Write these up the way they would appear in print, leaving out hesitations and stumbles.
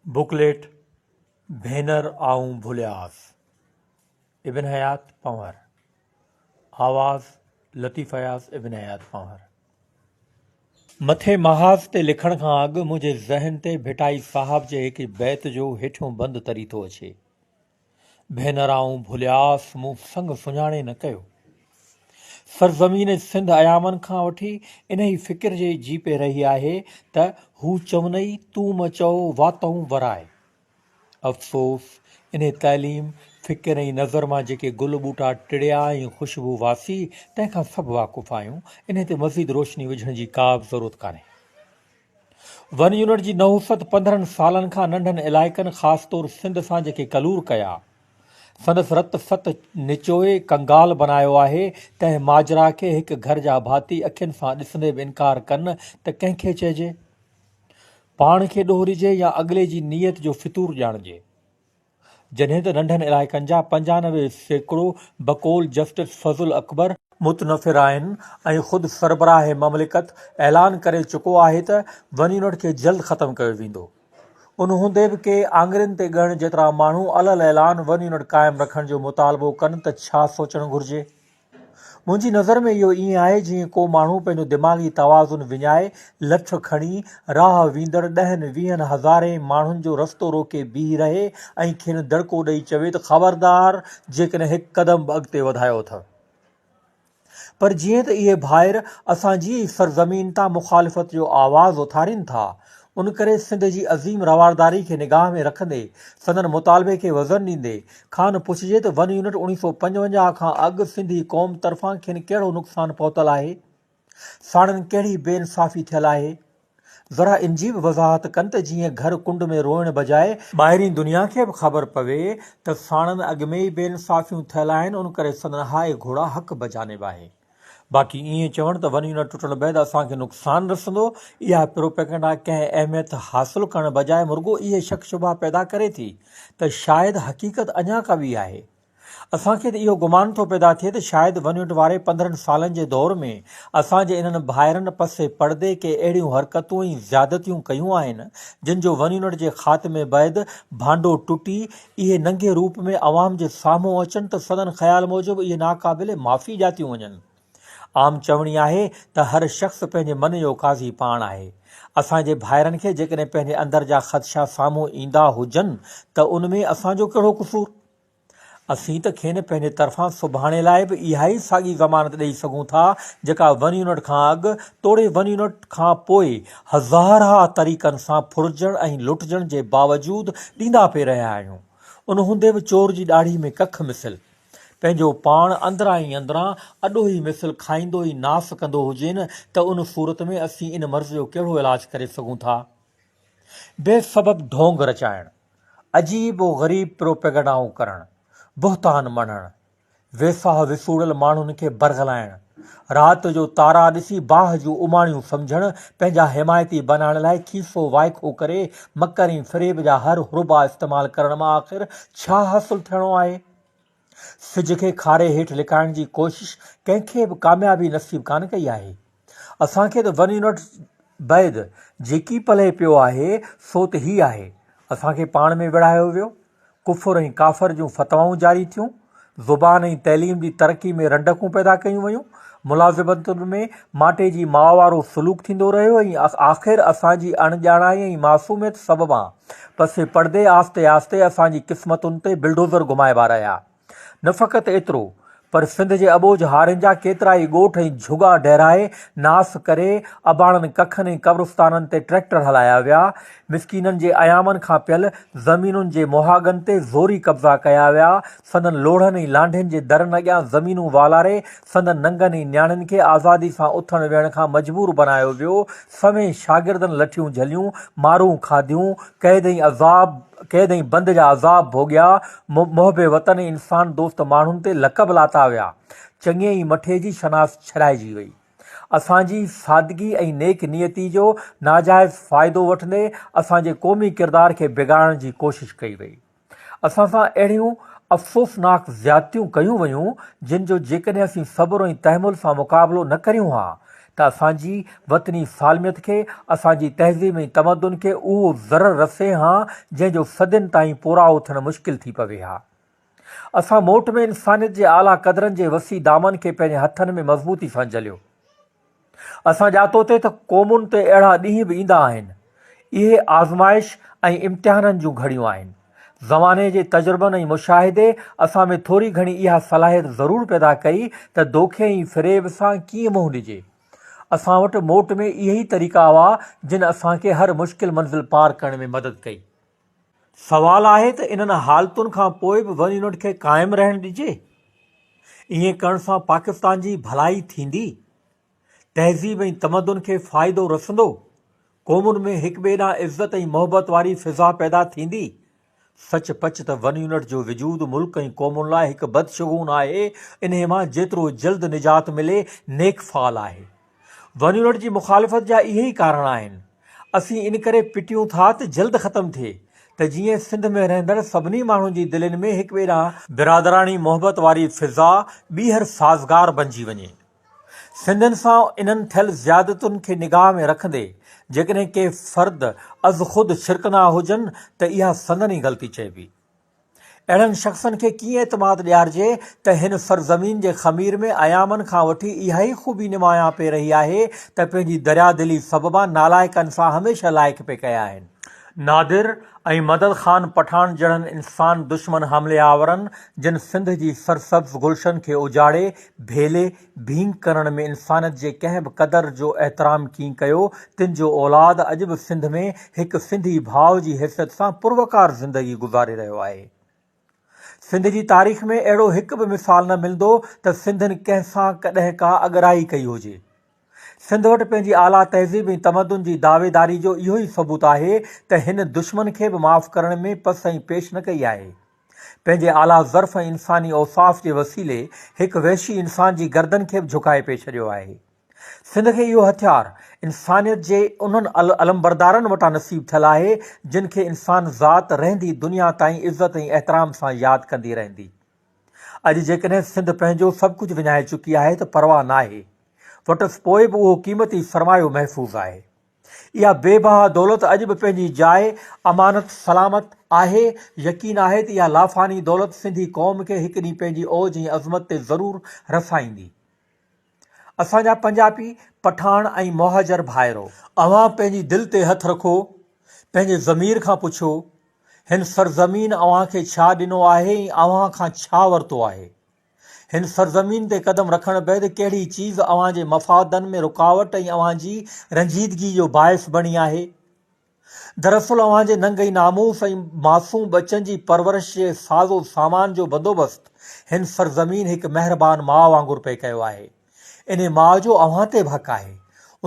Booklet, ڀينر آئون ڀلياس، ابن حيات پنهور، آواز، لطيف اياز ابن حيات پنهور. مٿي محاذ تي لکڻ کان اڳ منهنجي ذهن تي ڀٽائي صاحب جي هڪ بيت جو هيٺيون بند تري ٿو اچي. ڀينر آئون ڀلياس، مون سڱ سڃاڻي نه ڪيو. سرزمين سنڌ ايامن کان وٺي انهي فڪر جي جيپي رهي آهي ته هو چونئي تون م چئو واتئون ورائي. افسوس انهي تعليم، فڪر ۽ نظر مان جيڪي گل ٻوٽا ٽڙيا ۽ خوشبو واسي تنهن کان سڀ واقف آهيون، انهي تي مزيد روشني وجهڻ جي ڪا به ضرورت ڪانهي. ون يونٽ جي نحوست 15 سالن کان ننڍن علائقن خاص طور سنڌ سان جيڪي ڪلور ڪيا، سندس رت ست نچوئي ڪنگال بنايو آهي، تنهن ماجرا کي هڪ گهر جا ڀاتي اکين سان ڏسندي به انڪار ڪن ته ڪنهن کي چئجي؟ پاڻ کي ڏوهه ڏجي يا اڳلي جي نيت جو فتور ڄاڻجي؟ جڏهن ته ننڍن علائقن جا 95% بقول جسٽس فضل اڪبر، متنفر آهن ۽ خود سربراهه مملڪت اعلان ڪري چڪو آهي ته ون يونٽ کي جلد ختم ڪيو ويندو. ان هوندي به ڪي آڱرين تي ڳڻڻ جيترا ماڻهو علي الاعلان ون يونٽ قائم رکڻ جو مطالبو ڪن ته ڇا سوچڻ گهرجي؟ منهنجي نظر ۾ اهو ائين آهي جيئن ڪو ماڻهو پنهنجو دماغي توازن وڃائي لٺ کڻي راهه ويندڙ ڏهن ويهن هزارين ماڻهن جو رستو روڪي بيهي رهي ۽ کين دڙڪو ڏئي چوي ته خبردار جيڪڏهن هڪ قدم به اڳتي وڌايو ته پر جيئن ته اهي ڀائر اسان جي ئي سرزمين تان مخالفت جو آواز اٿارين ٿا ان ڪري سنڌ جي عظيم روارداري کي نگاهه ۾ رکندي سندن مطالبي کي وزن ڏيندي کانئن پڇجي ته ون يونٽ 1955 کان اڳ سنڌي قوم طرفان کين ڪهڙو نقصان پهتل آهي؟ ساڻن ڪهڙي بي انصافي ٿيل آهي؟ ذرا ان جي به وضاحت ڪن ته جيئن گهر ڪنڊ ۾ روئڻ بجاء ٻاهرين دنيا کي به خبر پوي ته ساڻن اڳ ۾ ئي بي انصافيون ٿيل آهن ان ڪري سندن هاء گهوڙا حق بجانب آهي. باقي ائين چوڻ ته ون يونٽ ٽٽڻ بعد اسان کي نقصان رسندو، اها پروپيگنڊا ڪنهن اهميت حاصل ڪرڻ بجاء مرڳو اهي شڪ شبها پيدا ڪري ٿي ته شايد حقيقت اڃا ڪا ٻي آهي. اسان کي ته اهو گمان ٿو پيدا ٿئي ته شايد ون يونٽ واري 15 سالن جي دور ۾ اسان جي انهن ڀائرن پس پڙدي ڪي اهڙيون حرڪتون ۽ زيادتيون ڪيون آهن جن جو ون يونٽ جي خاتمي بعد ڀانڊو ٽٽي اهي ننگي روپ ۾ عوام جي سامهون اچن ته سندن خيال موجب اهي ناقابل معافي ڄاتيون وڃن. عام چوڻي آهي ته هر شخص پنهنجي من جو قاضي پاڻ آهي. اسان جي ڀائرن کي جيڪڏهن پنهنجي اندر جا خدشا سامهون ايندا هجن ته ان ۾ اسان جو ڪهڙو قصور؟ اسين ته کين پنهنجي طرفان سڀاڻي لاء به اها ئي ساڳي ضمانت ڏئي سگهون ٿا جيڪا ون يونٽ کان اڳ توڙي ون يونٽ کان پوء هزارها طريقن سان ڦرجڻ ۽ لٽجڻ جي باوجود ڏيندا پئي رهيا آهيون. ان هوندي به چور جي ڏاڙهي ۾ ڪک مثل پنهنجو پاڻ اندران ئي اندران اڏوهي مثل کائيندو ئي ناس ڪندو هجين ته ان صورت ۾ اسين ان مرض جو ڪهڙو علاج ڪري سگهون ٿا؟ بي سبب ڍونگ رچائڻ، عجيب و غريب پروپيگنڊائون ڪرڻ، بهتان مڙهڻ، ويساهه وسوڙيل ماڻهن کي برغلائڻ، رات جو تارا ڏسي باهه جون اماڻيون سمجهڻ، پنهنجا حمايتي بنائڻ لاء کيسو وائکو ڪري مڪر ۽ فريب جا هر حربا استعمال ڪرڻ مان آخر ڇا حاصل ٿيڻو آهي؟ سج کي کاري هيٺ لڪائڻ جي ڪوشش ڪنهن کي به ڪاميابي نصيب ڪانه ڪئي آهي. اسان کي ته ون يونٽ بعد جيڪي پلئه پيو آهي سو ته هي آهي، اسان کي پاڻ ۾ وڙهايو ويو، ڪفر ۽ ڪافر جون فتوائون جاري ٿيون، زبان ۽ تعليم جي ترقي ۾ رنڊڪون پيدا ڪيون ويون، ملازمتن ۾ ماٽي جي ماء وارو سلوڪ ٿيندو رهيو ۽ آخر اسان جي اڻڄاڻائي ۽ معصوميت سببان پس پڙدي آهستي آهستي اسان جي قسمتن تي بلڊوزر گهمائبا رهيا. نه فقط ايترو پر سنڌ جي اٻوجهه هارين جا ڪيترائي ڳوٺ ۽ جهڳا ڊهرائي ناس ڪري اباڻن ڪکن ۽ قبرستانن تي ٽريڪٽر هلايا ويا، مسڪينن جي ايامن کان پيل زمينن جي مهاڳن تي زوري قبضا ڪيا ويا، سندن لوڙهن ۽ لانڍين جي درن اڳيان زمينون والاري سندن ننگن ۽ نياڻين کي آزادي سان اٿڻ ويهڻ کان مجبور بنايو ويو، سوين شاگردن لٺيون جهليون، مارون کاڌيون، قيد ۽ عذاب قيد ۽ بند جا عذاب ڀوڳيا، محب وطن ۽ انسان دوست ماڻهن تي لقب لاتا ويا، چڱي ۽ مٺي جي شناس ڇڏائجي وئي. اسان جي سادگي ۽ نيڪ نيتي جو ناجائز فائدو وٺندي اسان جي قومي ڪردار کي بگاڙڻ جي ڪوشش ڪئي وئي. اسان سان اهڙيون افسوسناڪ زيادتيون ڪيون ويون، جن جو جيڪڏهن اسين صبر ۽ تحمل سان مقابلو نه ڪريون ها. ته اسان جي وطني سالميت کي، اسان جي تهذيب ۽ تمدن کي اهو ضرر رسي هان جنهن جو صدين تائين پورائو ٿيڻ مشڪل ٿي پوي ها. اسان موٽ ۾ انسانيت جي اعليٰ قدرن جي وسيع دامن کي پنهنجي هٿن ۾ مضبوطي سان جهليو. اسان ڄاتو تي ته قومن تي اهڙا ڏينهن به ايندا آهن. اهي آزمائش ۽ امتحانن جون گهڙيون آهن. زماني جي تجربن ۽ مشاهدي اسان ۾ ٿوري گهڻي اها صلاحيت ضرور پيدا ڪئي ته دوکي ۽ فريب سان ڪيئن منهن ڏجي. اسان وٽ موٽ ۾ اهي ئي طريقا هئا جن اسان کي هر مشڪل منزل پار ڪرڻ ۾ مدد ڪئي. سوال آهي ته انهن حالتن کان پوء به ون يونٽ کي قائم رهڻ ڏجي؟ ائين ڪرڻ سان پاڪستان جي ڀلائي ٿيندي؟ تهذيب ۽ تمدن کي فائدو رسندو؟ قومن ۾ هڪٻئي ڏانهن عزت ۽ محبت واري فضا پيدا ٿيندي؟ سچ پچ ته ون يونٽ جو وجود ملڪ ۽ قومن لاء هڪ بدشگون آهي، انهي مان جيترو جلد نجات ملي، نيڪ فال آهي. ون يونٽ جي مخالفت جا اهي ئي ڪارڻ آهن. اسين ان ڪري پٽيون ٿا ته جلد ختم ٿئي ته جيئن سنڌ ۾ رهندڙ سڀني ماڻهن جي دلين ۾ هڪٻئي ڏانهن برادراڻي محبت واري فضا ٻيهر سازگار بنجي وڃي. سنڌين سان انهن ٿيل زيادتين کي نگاهه ۾ رکندي جيڪڏهن ڪي فرد ازخود ڇرڪندا هجن ته اها سندن ئي غلطي چئبي. اهڙن شخصن کي ڪيئن اعتماد ڏيارجي ته هن سرزمين جي خمير ۾ ايامن کان وٺي اها ئي خوبي نمايان پئي رهي آهي ته پنهنجي دريا دلي سببان نالائقن سان هميشه لائق پئي ڪيا آهن. نادر ۽ مدد خان پٺاڻ جهڙن انسان دشمن حملي آورن جن سنڌ جي سرسبز گلشن کي اجاڙي، ڀيلي، ڀينگ ڪرڻ ۾ انسانيت جي ڪنهن به قدر جو احترام ڪين ڪيو، تن جو اولاد اڄ به سنڌ ۾ هڪ سنڌي ڀاء جي حيثيت سان پروقار زندگي گذاري رهيو آهي. سنڌ جي تاريخ ۾ اهڙو هڪ به مثال نه ملندو ته سنڌين ڪنهن سان ڪڏهن ڪا اڳرائي ڪئي هجي. سنڌ وٽ پنهنجي اعليٰ تهذيب ۽ تمدن جي دعويداري جو اهو ئي ثبوت آهي ته هن دشمن کي به معاف ڪرڻ ۾ پس ۽ پيش نه ڪئي آهي. پنهنجي اعليٰ ظرف ۽ انساني اوصاف جي وسيلي هڪ وحشي انسان جي گردن کي به جهڪائي پئي ڇڏيو آهي. سنڌ کي اهو هٿيار انسانيت جي انهن علمبردارن وٽان نصيب ٿيل آهي، جن کي انسان ذات رهندي دنيا تائين عزت ۽ احترام سان ياد ڪندي رهندي. اڄ جيڪڏهن سنڌ پنهنجو سڀ ڪجهه وڃائي چڪي آهي ته پرواهه ناهي، وٽس پوء به اهو قيمتي سرمايو محفوظ آهي. اها بي بها دولت اڄ به پنهنجي جاء امانت سلامت آهي. يقين آهي ته اها لافاني دولت سنڌي قوم کي هڪ ڏينهن پنهنجي اوج ۽ عظمت تي ضرور رسائيندي. اسان جا پنجاپي، پٺاڻ ۽ مهاجر ڀائرو! اوهان پنهنجي دل تي هٿ رکو، پنهنجي ضمير کان پڇو، هن سرزمين اوهان کي ڇا ڏنو آهي ۽ اوهان کان ڇا ورتو آهي؟ هن سرزمين تي قدم رکڻ بعد ڪهڙي چيز اوهان جي مفادن ۾ رڪاوٽ ۽ اوهان جي رنجيدگي جو باعث بڻي آهي؟ دراصل اوهان جي ننگ ۽ ناموس ۽ معصوم ٻچن جي پرورش جي ساز و سامان جو بندوبست هن سرزمين هڪ مهربان ماء وانگر پئي ڪيو آهي. انهي ماء جو اوهان تي به حق آهي.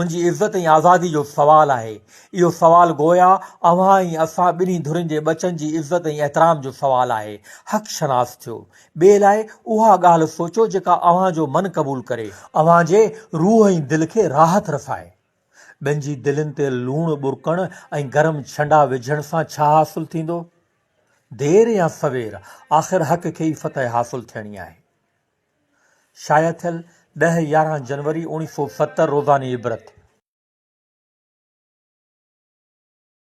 ان جي عزت ۽ آزادي جو سوال آهي. اهو سوال گويا اوهان ۽ اسان ٻنهي ڌرين جي ٻچن جي عزت ۽ احترام جو سوال آهي. حق شناس ٿيو. ٻئي لاء اها ڳالهه سوچو جيڪا اوهان جو من قبول ڪري. اوهان جي روح ۽ دل کي راحت رسائي. ٻين جي دلين تي لوڻ ٻرڪڻ ۽ گرم ڇنڊا وجهڻ سان ڇا حاصل ٿيندو؟ دير يا سوير آخر حق کي ئي فتح حاصل ٿيڻي آهي. شايع ٿيل ڏهه 11 جنوري 1970 روزاني عبرت.